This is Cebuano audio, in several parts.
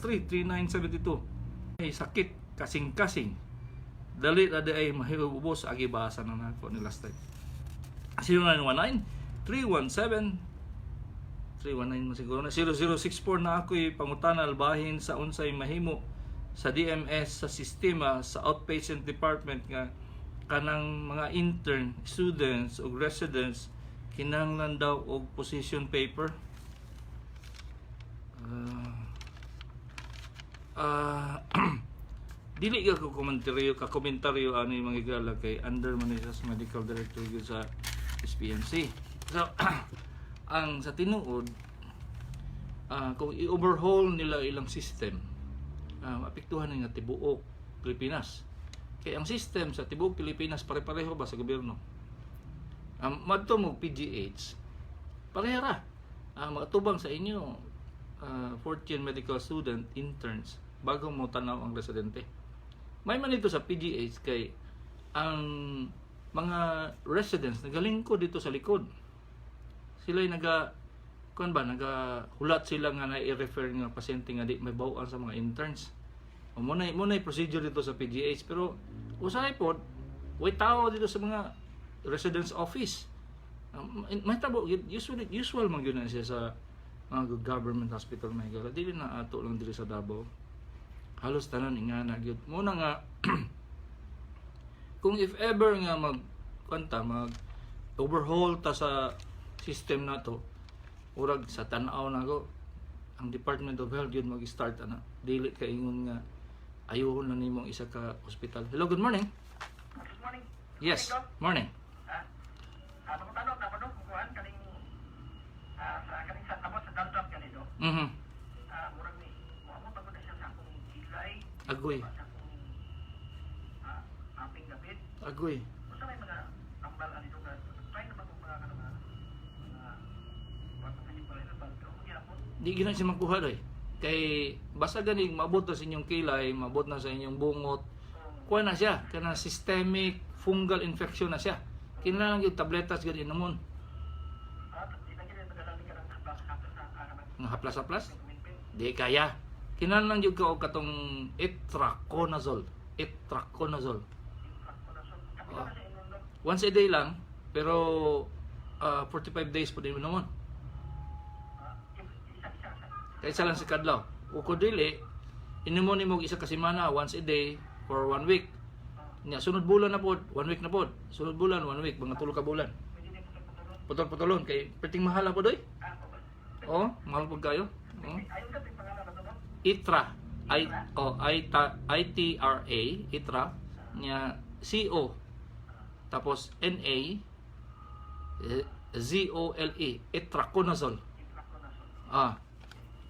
963-3972. Ay sakit, kasing-kasing. Dali na di ay mahiubos, agi basa na nako ni last time. 0919 317 319 mo siguro na 0064. Na ako'y pangutana bahin sa unsay mahimo sa DMS sa sistema sa outpatient department nga kanang mga intern, students o residents kinahanglan daw og position paper. Dili ka ko komentaryo ka komentaryo ani, mga higala, kay under man ni sa medical director gyud sa SPMC. So ang sa tinuod, kung i-overhaul nila ilang system, maapektuhan nga tibuok Pilipinas. Kay ang system sa tibuok Pilipinas pare-pareho ba sa gobyerno. Madto mo PGH, parehara. Ang makatubang sa inyo, fourth year medical student interns bago mo tanaw ang residente. May man ito sa PGH kay ang mga residents nagalingkod dito sa likod. Sila naga kuan ba, nagahulat sila nga na i-refer nga pasyente nga di may bawaan sa mga interns. O mo na procedure dito sa PGH, pero usahay pod way tao dito sa mga residence office. May tabo usually, usual man gyud na siya sa mga government hospital, may gala. Dili na ato lang diri sa Davao. Halos tanan ingana gyud. Mo na nga kung if ever nga mag kwanta, mag overhaul ta sa system nato, urag sa tan-aw nako ang Department of Health yun mag-start ana, dili ka ingon nga ayuhon na nimo ang isa ka hospital. Hello, good morning. Good morning. Yes. Morning, Doc. Morning. Pangutanong na ko, Dok, kuan kaning sa kaning sa about sa dandruff kanino. Murag ni mo pagod na siya sa akong kilay, Agoy. Sa akong aping gabit. Agoy. Unsa may mga tambal ani, Dok? Try na ba kung mga kanang mga mga kasi pala na pero gyapon. Di gina siya makuha doy. Kay basta ganing maabot na sa inyong kilay, maabot na sa inyong bungot, kuha na siya, kana systemic fungal infection na siya. Kinahanglan gyud tabletas gyud inumon. Di na gyud magalang ni kanang haplas haplas sa kanang Nga haplas-haplas ointment. Di kaya. Kinahanglan gyud ka og katong itraconazole. Itraconazole. Kapila na sa inyong, Dok? Once a day lang, pero 45 days po din mo. Isa isa sa Kaysa lang sa kadlaw. O kung dili, inumon nimo og isa ka semana, once a day for one week. Nya sunod bulan na pod, one week na pod. Sunod bulan, one week, mga 3 ka bulan. Pwede din putol-putulon. Putol-putulon kay perting mahal po doy. Po ba? Oh, mahal pud kayo. Oh. Ayaw ka pangalan na to, Dok? Itra. I O I ta, I T R A, Itra nya C O tapos N A Z O L E, itraconazole. Itraconazole.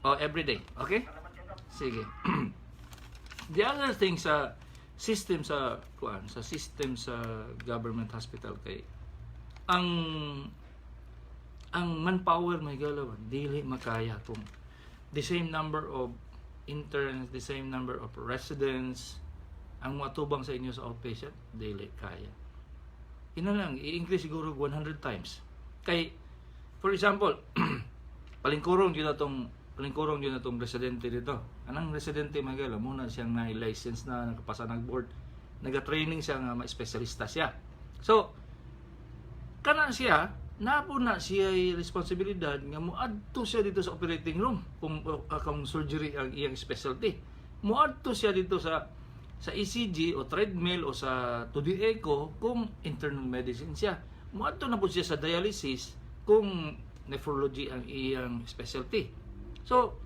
Oh, every day. Okay? Salamat kayo, Dok. Sige. The other thing sa system sa kuan, sa system sa government hospital, kay ang manpower, may galawan, dili makaya kung the same number of interns, the same number of residents ang matubang sa inyo sa outpatient, dili kaya. Ina lang, i-increase siguro 100 times. Kay for example, palingkurong yun na tong residente dito. Anang residente, mga muna siyang na-license na, nakapasa ng board, naga-training siya nga ma-espesyalista siya. So, kana siya, napo na siya responsibilidad nga moadto siya dito sa operating room kung surgery ang iyang specialty. Moadto siya dito sa ECG o treadmill o sa 2D echo kung internal medicine siya. Moadto na po siya sa dialysis kung nephrology ang iyang specialty. So,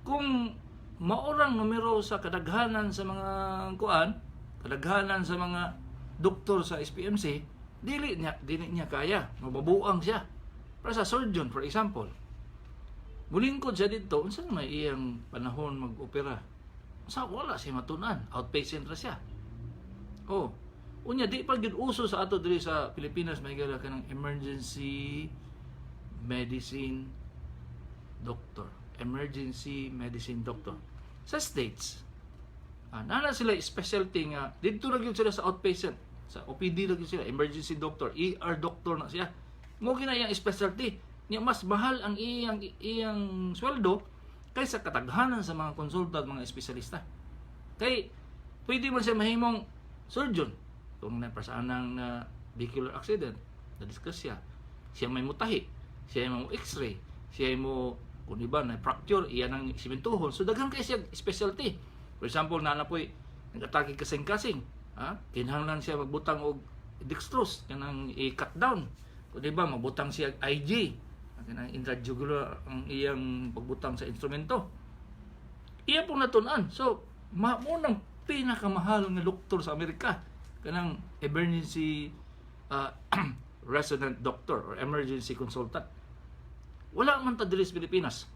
kung maorang numero sa kadaghanan sa mga kuan, kadaghanan sa mga doktor sa SPMC, dili niya kaya, mababuang siya. Para sa surgeon, for example, mulingkod siya dito, unsa may iyang panahon mag-opera? Sa wala siya matunan, outpatient ra siya. Oh, unya di pa gyud uso sa ato diri sa Pilipinas, may gala kanang emergency medicine doctor. Emergency medicine doctor. Sa States, nana sila specialty nga didto ra gyud sila sa outpatient. Sa OPD ra gyud sila, emergency doctor, ER doctor na siya. Mo gina iyang specialty. Nya mas mahal ang iyang iyang sweldo. Kaysa kataghanan sa mga consultant, mga espesyalista. Kay pwede man siya mahimong surgeon kung naprasaanang na vehicular accident, na-discuss siya. Siya may mutahi, siya may mo x-ray, siya mo kung iba na fracture, iyan ang simentuhon. So daghan kay siya specialty. For example, naa na po'y nag-atake kasing-kasing. Ha? Kinahanglan siya magbutang og dextrose, kanang i-cut down. Kung di ba, magbutang siya IG, kanang intrajugular ang iyang pagbutang sa instrumento. Iya pong natun-an. So, mao nang pinakamahal nga doktor sa Amerika. Kanang emergency resident doctor or emergency consultant. Wala man ta diri sa Pilipinas.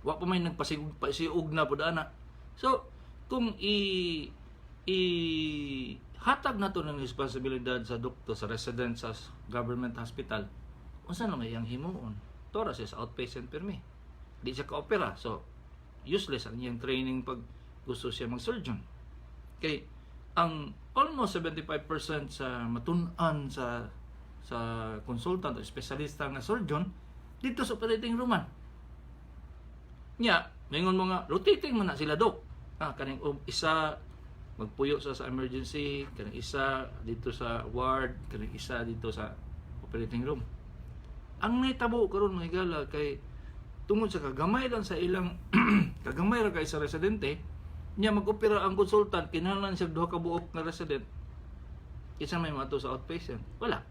Wa pa may nagpasiug pasiug na pud ana. So, kung i hatag nato ng responsibilidad sa doktor, sa resident sa government hospital, unsa na may iyang himuon? Tora siya sa outpatient pirmi. Di siya ka-opera. So, useless ang iyang training pag gusto siya mag-surgeon. Kay ang almost 75% sa matun-an sa consultant o espesyalista nga surgeon dito sa operating room man. Nya, mingon mo nga rotating man na sila, dok. Ah, kaning isa magpuyo sa emergency, kaning isa dito sa ward, kaning isa dito sa operating room. Ang nahitabo karon, mga higala, kay tungod sa kagamay lang sa ilang kagamay ra kay sa residente nya, mag-opera ang consultant, kinahanglan siya duha ka buok nga resident. Kinsa may moadto sa outpatient? Wala.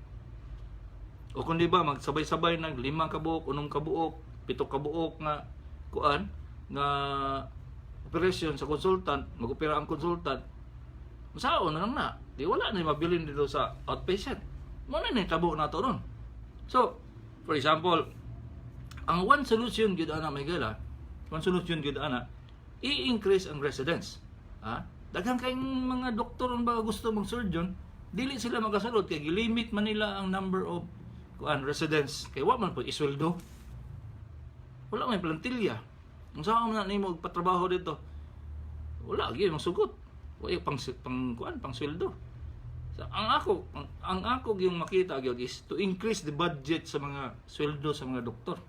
O kung di ba magsabay-sabay nag lima ka buok, unom ka buok, pito ka buok nga kuan nga operation sa consultant, mag-opera ang consultant, masaon na lang na. Di wala na mabilin dito sa outpatient. Mao na nahitabo nato ron. So, for example, ang one solution gyud ana, may gala, one solution gyud ana, i-increase ang residents. Ha? Daghan kayong mga doktor ang ba gusto mag surgeon, dili sila makasulod kay gilimit man nila ang number of kuan residents kay wa man po isweldo. Wala may plantilla. Unsa man na nimo og patrabaho dito? Wala gyud masugot. Wa pang pang kuan pang sweldo. So, ang ako yung makita gyud is to increase the budget sa mga sweldo sa mga doktor.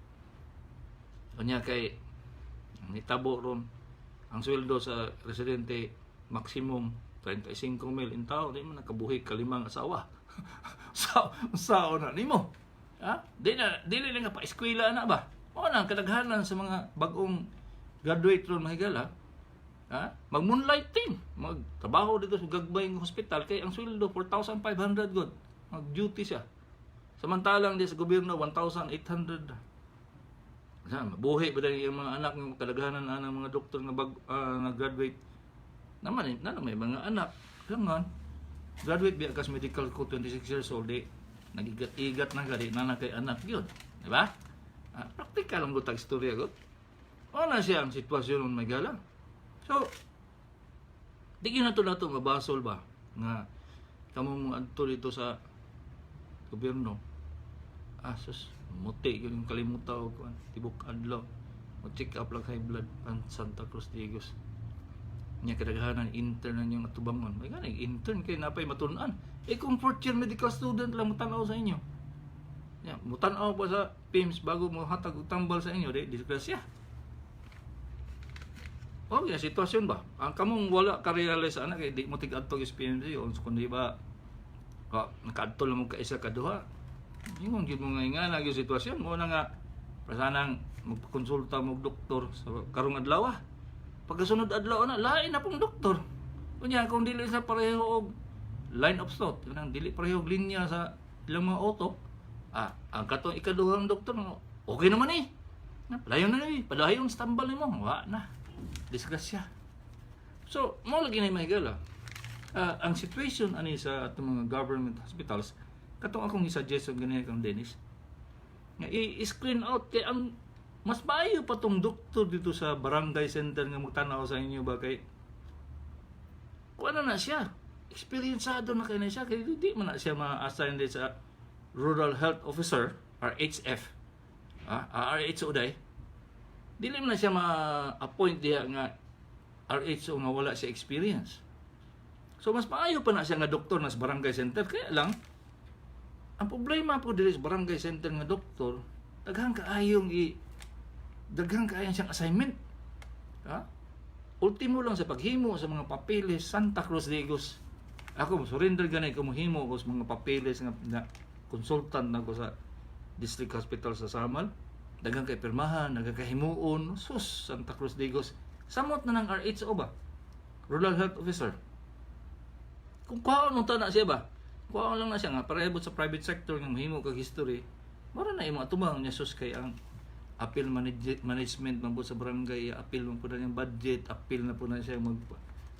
Unya kay ang nitabo ron, ang sweldo sa residente maximum 35 mil in tao, di man nakabuhi kalimang asawa. Sa sao na nimo? Ha? Di na dili lang ka pa eskwela na ba? Mao na ang kadaghanan sa mga bagong graduate ron, mahigala. Ha? Mag moonlighting, magtrabaho dito sa gagbay ng hospital kay ang sweldo 4,500 good. Mag-duty siya. Samantalang di sa gobyerno 1,800. Sa mabuhi ba dahil yung mga anak ng kadaghanan na ng mga doktor nga nga graduate naman eh, na may mga anak langan graduate biya kas medical ko 26 years old, di nagigat-igat na gari na na kay anak yun, di ba? Ah, practical ang gutag istorya gud. Wala siya ang sitwasyon ng may gala. So di gyud nato mabasol ba nga kamo mo adto dito sa gobyerno. Ah, sus, muti yun yung kalimuta og kuan tibok adlaw mo check up lang high blood pan Santa Cruz Digos. Nya kadaghanan intern na yung atubangon. May gani intern kay napay matun-an. Eh kung fourth year medical student lang mutan-aw sa inyo. Nya mutan-aw pa sa PIMS bago mo hatag og tambal sa inyo, di disgrasya. Okay na sitwasyon ba? Ang kamong wala ka realize ana kay di mo tig-adto sa PMC o kung di ba ka nakaadto lang mo ka isa ka duha. Ingon gyud mo nga ingana gyud sitwasyon mo na nga prasanang magpakonsulta mo og doktor sa karong adlaw. Pagkasunod adlaw na lain na pong doktor. Unya kung dili sa pareho og line of thought, kanang dili pareho og linya sa ilang mga utok, ah, ang katong ikaduhang doktor, okay naman eh. Na, padayon na eh, padayon sa tambal nimo, wa na. Disgrasya. So, mo lagi na mahigala. Ah, ang situation ani sa atong mga government hospitals, katong akong i-suggest og ganyan kang Dennis, nga i-screen out kay ang mas maayo pa tong doktor dito sa barangay center nga magtanaw sa inyo ba kay kuan na siya. Eksperyensado na kay na siya kay di man na siya ma-assign din sa Rural Health Officer, RHF. Ah, RHO day. Dili man na siya ma-appoint diha nga RHO nga wala siya experience. So mas maayo pa na siya nga doktor na sa barangay center. Kaya lang ang problema po diri sa barangay center nga doktor, daghan kaayong i Daghan kaayo siyang assignment. Ha? Ultimo lang sa paghimo sa mga papeles, Santa Cruz de Digos. Ako, surrender gani ko, mohimo ko sa mga papeles nga na consultant na ko sa District Hospital sa Samal. Daghang kay pirmahan, daghang kay himuon. Sus, Santa Cruz de Digos. Samot na ng RHO ba? Rural Health Officer. Kung kuhaon unta na siya ba? Kuhaon lang na siya nga para ibot sa private sector nga mahimo kag history. Mura na imo atubang niya, sus, kay ang appeal management man po sa barangay, appeal man po na niyang budget, appeal na po na siya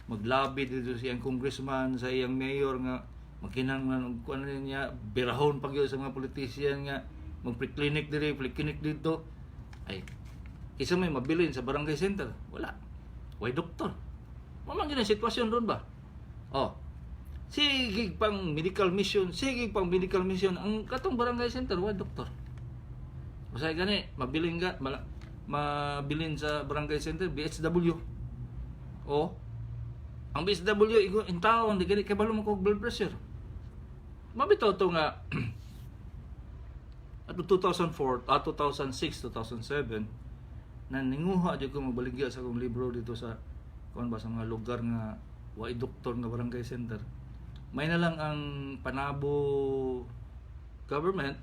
maglabi dito sa iyang congressman, sa iyang mayor nga magkinahanglan og kuan niya, birahon pag sa mga politician nga mag pre-clinic diri, pre-clinic dito. Ay, isa may mabilin sa barangay center, wala. Way doktor. Mao man gyud ang sitwasyon ron ba? Oh. Sige pang medical mission, sige pang medical mission ang katong barangay center, way doktor. Usahay gani, mabilin ka, mabilin sa barangay center, BHW. O, ang BHW, igo, in taon, di gani, kabalo mo kog blood pressure. Mabitaw to nga, at 2004, 2006, 2007, na ninguha jud ko magbaligya sa akong libro dito sa kuan ba, sa mga lugar nga way doktor nga barangay center. May na lang ang Panabo government,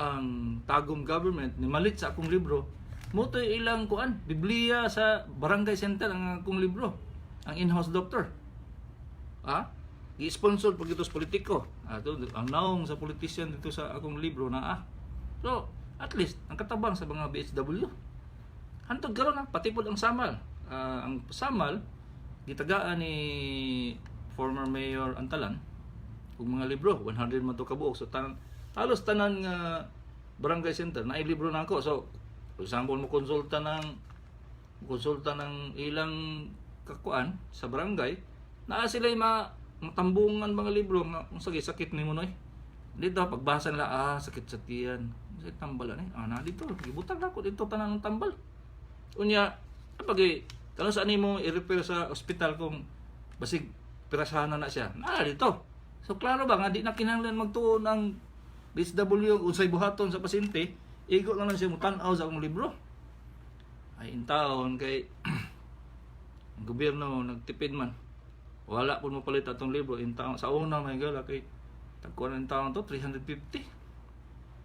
ang Tagum government ni malit sa akong libro. Mao to'y ilang kuan, Biblia sa barangay center ang akong libro, ang in-house doctor. Ah, gi-sponsor pag ito sa politiko. Ah, to, ang naong sa politician dito sa akong libro na ah. So, at least ang katabang sa mga BHW. Hantod karon ah, pati pod ang Samal. Ah, ang Samal gitagaan ni former Mayor Antalan ug mga libro, 100 man to kabuok. So tanan, halos tanan nga barangay center na libro na ako. So, for example, mo konsulta ng ilang kakuan sa barangay, naa sila ma matambungan mga libro nga kung sige sakit nimo noy. Dito pagbasa nila, ah, sakit sa tiyan. Sakit tambal ani. Ah, na dito gibutang nako dito tanan ng tambal. Unya, pag kano sa nimo i-refer sa ospital kung basig pirasahan na siya. Na dito. So klaro ba nga di na kinahanglan magtuon ang BHW unsay buhaton sa pasyente, igo na lang siya mutan-aw sa akong libro. Ay, intawon kay ang gobyerno nagtipid man. Wala po mo palit atong libro in taon sa una may gala kay tagkuan ang taon to 350.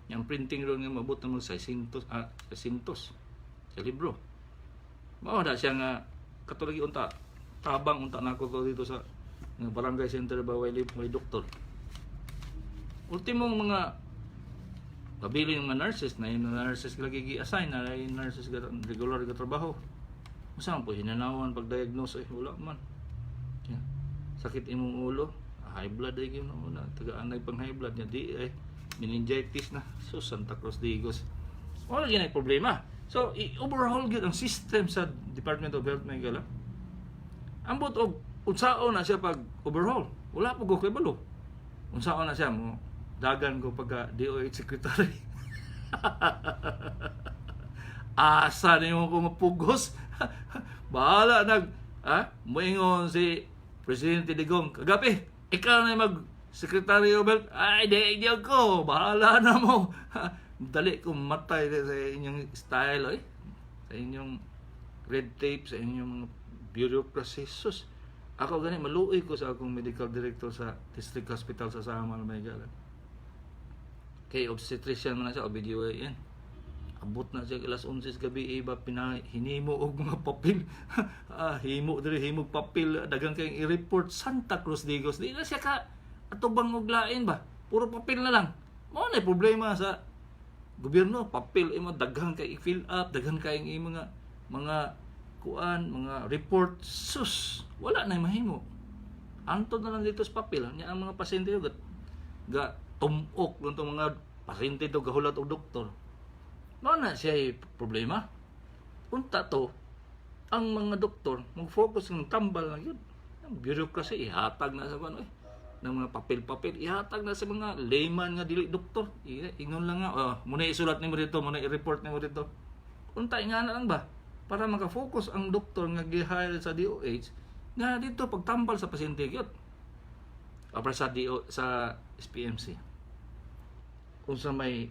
Yang printing ron nga mabot na mag 600, ah, 600 sa libro. Mao na siya nga katulad unta tabang unta nako to dito sa nga barangay center ba, way way doktor. Ultimong mga pabili ng mga nurses na yung nurses lagi gi-assign na yung nurses ga regular ga trabaho. Usa man po hinanawan pag-diagnose, ay wala man. Yeah. Sakit imong ulo, ah, high blood ay gyud na tagaan pang high blood niya di ay meningitis na. So Santa Cruz de Digos. Wala gyud ay problema. So i-overhaul gyud ang system sa Department of Health, may gala. Ambot og unsaon na siya pag overhaul. Wala po ko kabalo. Unsaon na siya mo dagan ko pagka DOH secretary. Asa nimo ko mapugos? Bahala nag ah, moingon si Presidente Digong kagabi, ikaw na mag Secretary of Health. Ay, di ko. Bahala na mo. Dali ko matay sa inyong style, oy. Sa inyong red tape, sa inyong mga bureaucracy. Sus, ako gani, maluoy ko sa akong medical director sa District Hospital sa Samal, may gala. Kay obstetrician man na siya, OBGYN. Abot na siya alas 11 sa gabi iba pinahinimo og mga papel. Ah, himo diri, himo papel, daghang kayong i-report, Santa Cruz Digos. Di na siya ka atubang og lain ba. Puro papel na lang. Mao na problema sa gobyerno, papel imo daghan kay i-fill up, daghan kay imo mga kuan, mga report. Sus, wala na mahimo. Antod na lang dito sa papel. Nya ang mga pasyente ga, ga tumok lang tong mga pasyente to gahulat og doktor. Mao na siya problema. Unta to, ang mga doktor mag-focus ng tambal na yun. Ang bureaucracy ihatag na sa kuan eh ng mga papel-papel ihatag na sa mga layman nga dili doktor. Ingon lang nga, oh, muna isulat nimo dito, muna i-report nimo dito. Unta nga na lang ba para maka-focus ang doktor nga gi-hire sa DOH nga dito pagtambal sa pasyente gyud. Apra sa DO sa SPMC. Unsa may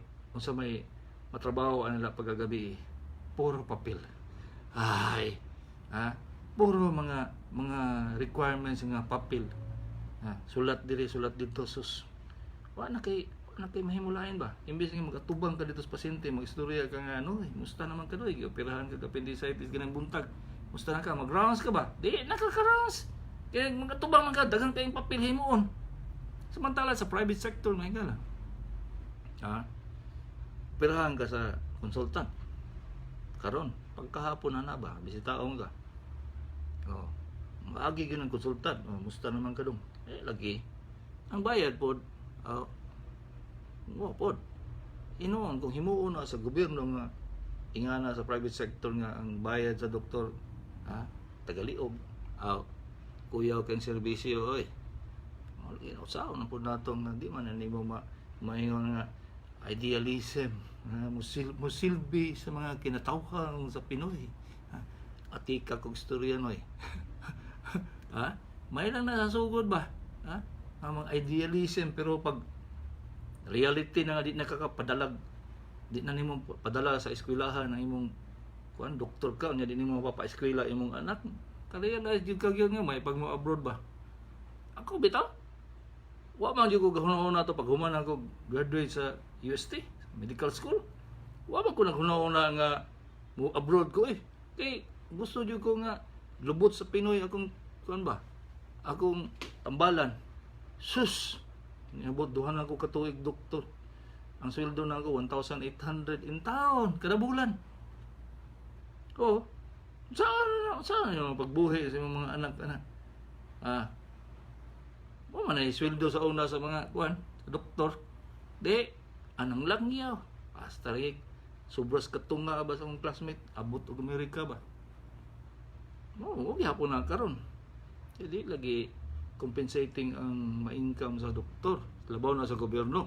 matrabaho nila pagkagabi. Puro papel. Ay, ha? Puro mga requirements nga papel. Ha? Sulat diri, sulat dito, sus. Wa na kay mahimulain ba? Imbes nga magatubang ka dito sa pasyente, magistorya ka nga ano, eh, musta naman ka doy, gioperahan ka appendicitis ganang buntag. Musta na ka, mag-rounds ka ba? Di nakaka-rounds. Kaya magatubang man ka, daghang kayong papel himuon. Samantala sa private sector, may gala. Ha? Pirahan ka sa consultant. Karon, pagkahapon na na ba, bisitaon ka. Oh, maagi gyud ang consultant. Oh, musta naman ka dong? Eh, lagi. Ang bayad pod, oh, mo pod. Inoon kung himuon na sa gobyerno nga ingana sa private sector nga ang bayad sa doktor, ha, tagaliog. Ah, kuyaw kang serbisyo oy. Usaon na pod nato nga di man na nimo maingon nga idealism, ha, musilbi sa mga kinatawhan sa Pinoy. Ha, atika kog istorya noy. Ha? May lang nasasugod ba? Ha? Ang mga idealism, pero pag reality na nga di nakakapadalag, di na nimo padala sa eskwelahan ang imong kuan, doktor ka nya di nimo mapapa-eskwela imong anak, ka-realize gyud ka gyud nga may pag mo abroad ba. Ako bitaw, wa man gyud ko gahuna-huna to pag human ako graduate sa UST medical school. Wa man ko naghuna-huna nga mo abroad ko eh, kay gusto jud ko nga lubot sa Pinoy akong kuan ba, akong tambalan. Sus, niabot duha na ako katuig doktor, ang sweldo na ako 1,800 in taon kada bulan. Oh, saan yung pagbuhi sa imong mga anak anak? Ah, mo man ay sweldo sa una sa mga kuan, sa doktor. Di, anang langyaw. Hasta lagi sobras katunga ba sa akong classmate, abot og Amerika ba. Mo, oh, gihapon na karon. Hindi lagi compensating ang ma-income sa doktor, labaw na sa gobyerno.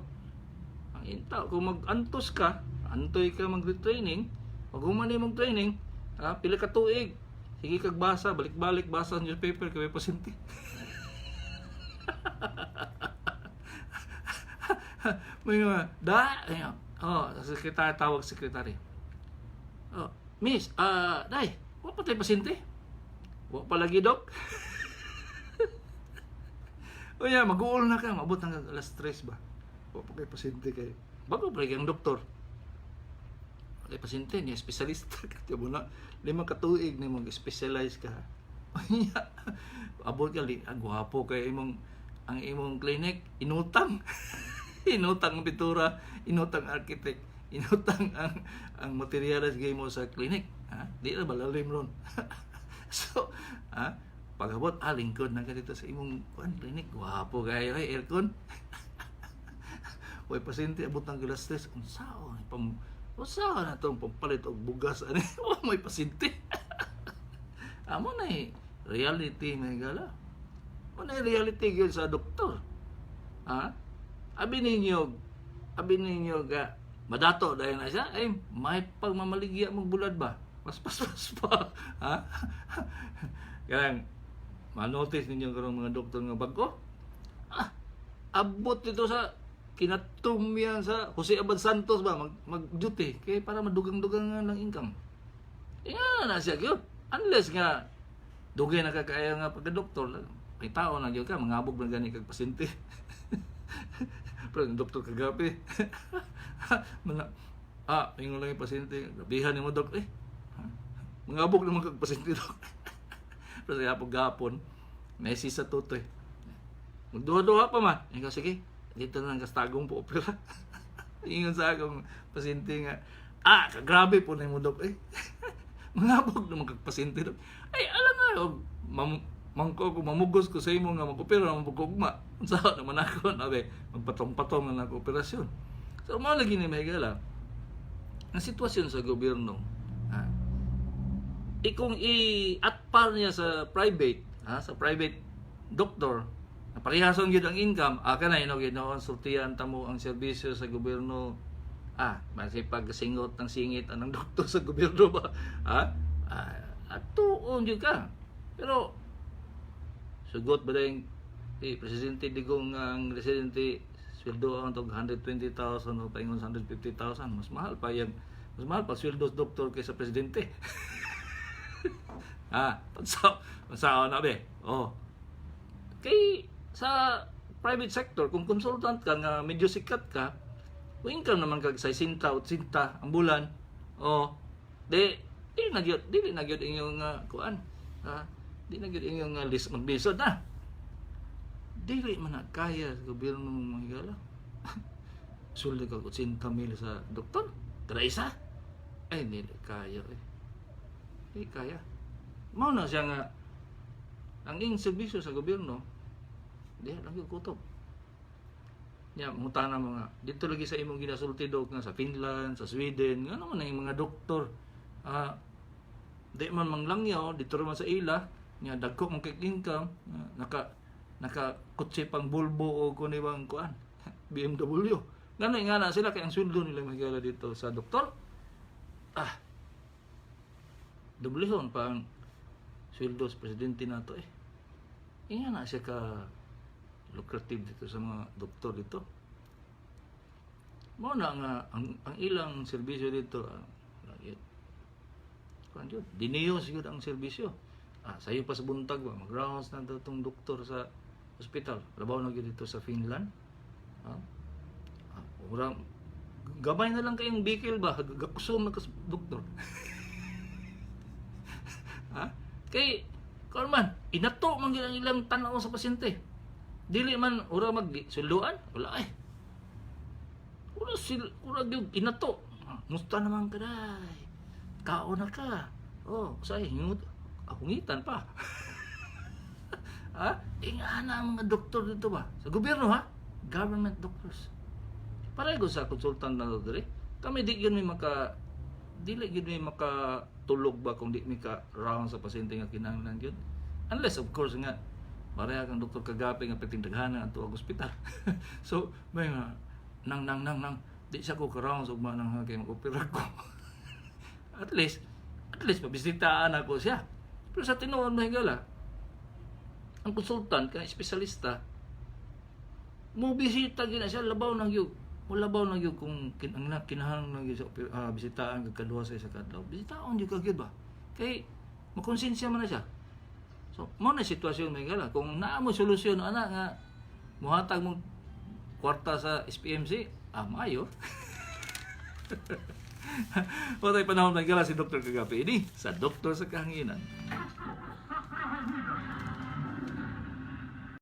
Ang inta, kung mag-antos ka, antoy ka mag-training, pag human mong training, ha, pila ka tuig, sige kag basa, balik-balik basa sa newspaper kay may pasyente. May mga, da, ayun. Oh, sa sekretary, tawag sekretary. Oh, miss, ah, day, wa pa tayo pasyente? Wa pa lagi, dok. O yeah, mag-uol na ka, maabot hanggang alas 3 ba? Wa pa kay pasyente kay bago pa lagi ang doktor. Wala pasyente niya, espesyalista ka. Di mo na, 5 ka tuig na mag-specialize ka. Unya, abot ka, li, ah, gwapo kay imong, ang imong clinic, inutang. Inutang ang pintura, inutang architect, inutang ang materyales gay mo sa clinic. Ha? Di na balalim ron. So, ha? Pagabot, ah, lingkod na ka dito sa imong kuan, clinic. Gwapo kayo, ay, aircon. Way pasyente, abot ng alas 3, unsaon pam unsaon na tong pampalit og bugas ani, wa may pasyente. Amo na eh, reality may gala. Mo na reality gyud sa doktor. Ha? Abi ninyo ga madato dahil na siya ay may pagmamaligya mong bulad ba? Mas pas pas pa. Ha? Kaya ma-notice ninyo karong mga doktor nga bag-o. Ah, abot dito sa kinatumyan sa Jose Abad Santos ba mag duty kay para madugang-dugang nga lang income. Inga na siya gyud. Unless nga dugay na ka kaayo nga pagka-doktor, may tao na gyud ka, mangabog na gani kag pasyente. Pero ang doktor kagabi. Mga, ah, ingon lang yung pasyente, grabihan ni mo, dok. Eh, ha? Mangabog naman kag pasyente, dok. Pero sa gapon gapon, may sa tutoy. Magduha-duha pa man. Ingon, sige, dito na lang kastagong po opera. Ingon sa akong pasyente nga, ah, kagrabe po na yung dok. Eh, mangabog naman kag pasyente, dok. Ay, alam nga, og, mangko ko, mamugos ko sa imo nga mag-opera naman po ugma. Unsa naman ako, nabi, magpatong-patong na ako operasyon. So, mao lagi ni Mahigala, ang sitwasyon sa gobyerno, ha, ikong i-atpar niya sa private, ha, sa private doctor, na parehason gyud ang income, ah, kana ino gyud noon sultian tamo ang serbisyo sa gobyerno. Ah, masipag singot ng singit anang doktor sa gobyerno ba? Ha? Ah, atuon gyud ka. Pero sugot ba dayong eh, presidente Digong nga ang residente sweldo ang tog 120,000 o paingon sa 150,000, mas mahal pa yan. Mas mahal pa sweldo sa doktor kaysa presidente. Ah, pansaw, pansaw na be. Oh. Kay sa private sector, kung consultant ka nga medyo sikat ka, kung income naman kag 60 80 ang bulan, oh, di dili na gyud inyong kuan. Ah, di na gyud inyong list maglisod na. Dili man na kaya sa gobyerno, mga higala. Sweldo kag 80 mil sa doktor, kada isa. Ay, dili kaya eh. Di kaya. Mao na siya nga ang iyong serbisyo sa gobyerno, diha lang yung kutob. Nya, mutana mga dito lagi sa imong ginasulti, dok, nga sa Finland, sa Sweden, nga naman ang mga doktor. Ah, di man manglangyaw, dito man sa ila, nya dagko man kay income, ah, naka naka kotse pang Volvo o kung ibang kuan, BMW. Ngano nga na sila kay ang sweldo nila magigala dito sa doktor. Ah, doblehon pa ang sweldo sa presidente nato eh. Inga na siya ka lucrative dito sa mga doktor dito. Mao na nga ang ilang serbisyo dito, lagi kuan jud, diniyo siguro ang serbisyo. Ah, sayo pa sa buntag ba, mag-rounds na daw tong doktor sa ospital. Labaw na gyud dito sa Finland. Ah, ah, ura, gamay na lang kayong bikil ba, gakusom na kas doktor. Ha? Kay kuan man, inato man gyud ang ilang tan-aw sa pasyente. Dili man ura mag sulduan, wala eh. Ura sil ura gyud inato. Ah, musta naman ka day? Kaon na ka. Oh, say hingut hungitan pa. Ha? Ingana ang mga doktor dito ba? Sa gobyerno ha? Government doctors. Pareho sa consultant na diri. Kami di gyud mi maka dili gyud mi makatulog ba kung di mi ka round sa pasyente nga kinahanglan gyud. Unless of course nga pareha kang Doktor Kagape nga perting daghanan ato ang ospital. So may nga nang nang nang nang di siya ko ka round ugma nang ha kay mag-opera ko. At least pabisitaan ako siya. Pero sa tinuod, mga higala, ang consultant kanang espesyalista mo bisita gyud na siya, labaw na gyud mo labaw na gyud kung ang kinahanglan gyud sa bisitaan kag kaduha sa isa ka adlaw, bisitaon gyud ka gyud ba kay makonsensya man na siya. So mao na sitwasyon, mga higala. Kung naa mo solusyon ana nga mohatag mo kwarta sa SPMC, ah, maayo. Patay panahon, mga higala, si Dr. Kagapi ini sa Doktor sa Kahanginan.